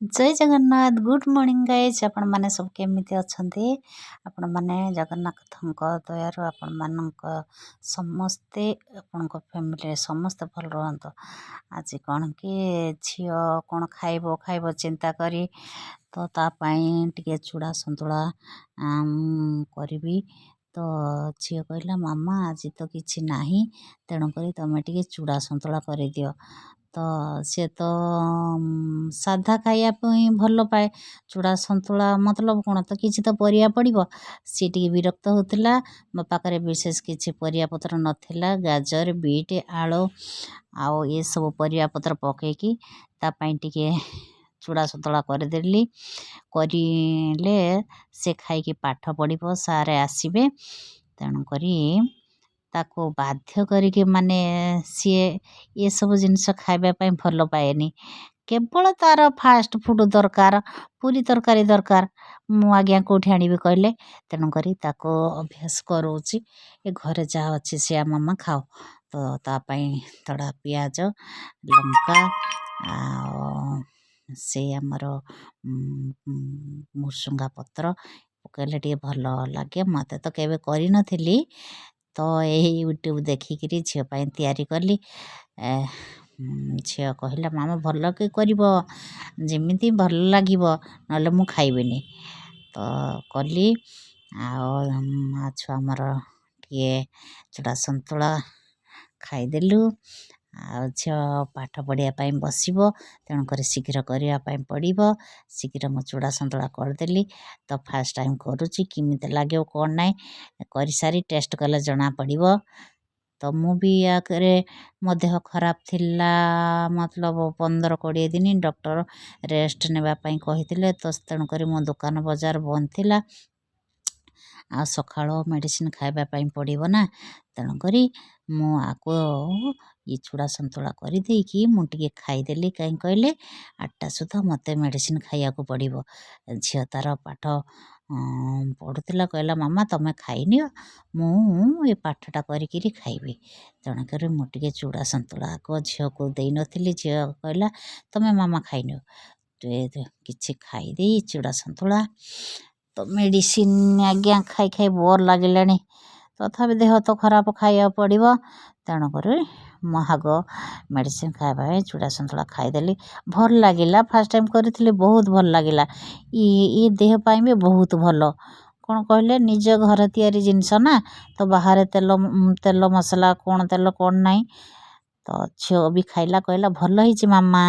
ଜୟ Jagannath. Good morning guys. ଆପଣମାନେ ସବୁ କେମିତି ଅଛନ୍ତି? ଆପଣମାନେ ଜଗନ୍ନାଥଙ୍କ ଦୟାରୁ ଆପଣମାନଙ୍କ ସମସ୍ତେ, ଆପଣଙ୍କ ଫ୍ୟାମିଲିରେ ସମସ୍ତେ ଭଲ ରୁହନ୍ତୁ। ଆଜି କ'ଣ କି ଝିଅ କ'ଣ ଖାଇବ ଖାଇବ ଚିନ୍ତା କରି ତ ତା ପାଇଁ ଟିକେ ଚୁଡ଼ା ସନ୍ତୁଳା କରିବି। ତ ଝିଅ କହିଲା, "ମାମା, ଆଜି ତ କିଛି ନାହିଁ, ତେଣୁକରି ତୁମେ ଟିକେ ଚୁଡ଼ା ସନ୍ତୁଳା କରିଦିଅ।" ତ ସିଏ ତ ସାଧା ଖାଇବା ପାଇଁ ଭଲ ପାଏ। ଚୁଡ଼ା ସନ୍ତୁଳା ମତଲବ କ'ଣ ତ କିଛି ତ ପରିବା ପଡ଼ିବ। ସିଏ ଟିକେ ବିରକ୍ତ ହେଉଥିଲା। ମୋ ପାଖରେ ବିଶେଷ କିଛି ପରିବା ପତ୍ର ନଥିଲା। ଗାଜର, ବିଟ୍, ଆଳୁ ଆଉ ଏସବୁ ପରିବା ପତ୍ର ପକାଇକି ତା ପାଇଁ ଟିକେ ଚୁଡ଼ା ସନ୍ତୁଳା କରିଦେଲି। କରିଲେ ସେ ଖାଇକି ପାଠ ପଢ଼ିବ, ସାର୍ ଆସିବେ। ତେଣୁକରି ତାକୁ ବାଧ୍ୟ କରିକି, ମାନେ ସିଏ ଏସବୁ ଜିନିଷ ଖାଇବା ପାଇଁ ଭଲ ପାଏନି। କେବଳ ତା'ର ଫାଷ୍ଟ ଫୁଡ଼୍ ଦରକାର, ପୁରୀ ତରକାରୀ ଦରକାର। ମୁଁ ଆଜ୍ଞା କେଉଁଠି ଆଣିବି କହିଲେ? ତେଣୁକରି ତାକୁ ଅଭ୍ୟାସ କରାଉଛି, ଏ ଘରେ ଯାହା ଅଛି ସେୟା ମାମା ଖାଅ। ତ ତା ପାଇଁ ତଡ଼ା ପିଆଜ, ଲଙ୍କା ଆଉ ସେ ଆମର ଭୃସଙ୍ଗା ପତ୍ର ପକାଇଲେ ଟିକେ ଭଲ ଲାଗେ। ମୋତେ ତ କେବେ କରିନଥିଲି, ତ ଏହି ୟୁଟ୍ୟୁବ୍ ଦେଖିକିରି ଝିଅ ପାଇଁ ତିଆରି କଲି। ଝିଅ କହିଲା, "ମାମା, ଭଲକି କରିବ, ଯେମିତି ଭଲ ଲାଗିବ, ନହେଲେ ମୁଁ ଖାଇବିନି।" ତ କଲି ଆଉ ମା ଛୁଆ ଆମର ଟିକେ ଚୁଡ଼ା ସନ୍ତୁଳା ଖାଇଦେଲୁ। ଆଉ ଝିଅ ପାଠ ପଢ଼ିବା ପାଇଁ ବସିବ, ତେଣୁକରି ଶୀଘ୍ର କରିବା ପାଇଁ ପଡ଼ିବ। ଶୀଘ୍ର ମୁଁ ଚୁଡ଼ା ସନ୍ତୁଳା କରିଦେଲି। ତ ଫାଷ୍ଟ ଟାଇମ୍ କରୁଛି, କେମିତି ଲାଗିବ କ'ଣ ନାହିଁ, କରିସାରି ଟେଷ୍ଟ କଲେ ଜଣାପଡ଼ିବ। ତ ମୁଁ ବି ୟାକରେ ମୋ ଦେହ ଖରାପ ଥିଲା, ମତଲବ 15-20 ଦିନ ଡକ୍ଟର ରେଷ୍ଟ ନେବା ପାଇଁ କହିଥିଲେ। ତ ତେଣୁକରି ମୋ ଦୋକାନ ବଜାର ବନ୍ଦ ଥିଲା। ଆଉ ସକାଳୁ ମେଡ଼ିସିନ ଖାଇବା ପାଇଁ ପଡ଼ିବ ନା, ତେଣୁକରି ମୁଁ ଆଗ ଏ ଚୁଡ଼ା ସନ୍ତୁଳା କରିଦେଇକି ମୁଁ ଟିକେ ଖାଇଦେଲି। କାହିଁ କହିଲେ, 8ଟା ସୁଦ୍ଧା ମୋତେ ମେଡ଼ିସିନ ଖାଇବାକୁ ପଡ଼ିବ। ଝିଅ ତା'ର ପାଠ ପଢ଼ୁଥିଲା। କହିଲା, "ମାମା, ତୁମେ ଖାଇନିଅ, ମୁଁ ଏ ପାଠଟା କରିକିରି ଖାଇବି।" ତେଣୁକରି ମୁଁ ଟିକେ ଚୁଡ଼ା ସନ୍ତୁଳା ଆଗ ଝିଅକୁ ଦେଇନଥିଲି। ଝିଅ କହିଲା, "ତୁମେ ମାମା ଖାଇନିଅ।" କିଛି ଖାଇଦେଇ ଚୁଡ଼ା ସନ୍ତୁଳା। ତ ମେଡ଼ିସିନ ଆଜ୍ଞା ଖାଇ ଖାଇ ବୋର୍ ଲାଗିଲାଣି। ତଥାପି ଦେହ ତ ଖରାପ, ଖାଇବାକୁ ପଡ଼ିବ। ତେଣୁକରି ମୁଁ ଆଗ ମେଡ଼ିସିନ ଖାଇବା ପାଇଁ ଚୁଡ଼ା ସନ୍ତୁଳା ଖାଇଦେଲି। ଭଲ ଲାଗିଲା। ଫାଷ୍ଟ ଟାଇମ୍ କରିଥିଲି, ବହୁତ ଭଲ ଲାଗିଲା। ଇ ଦେହ ପାଇଁ ବି ବହୁତ ଭଲ। କ'ଣ କହିଲେ, ନିଜ ଘର ତିଆରି ଜିନିଷ ନା, ତ ବାହାରେ ତେଲ ତେଲ ମସଲା, କ'ଣ ତେଲ କ'ଣ ନାହିଁ। ତ ଝିଅ ବି ଖାଇଲା, କହିଲା, "ଭଲ ହେଇଛି ମାମା।"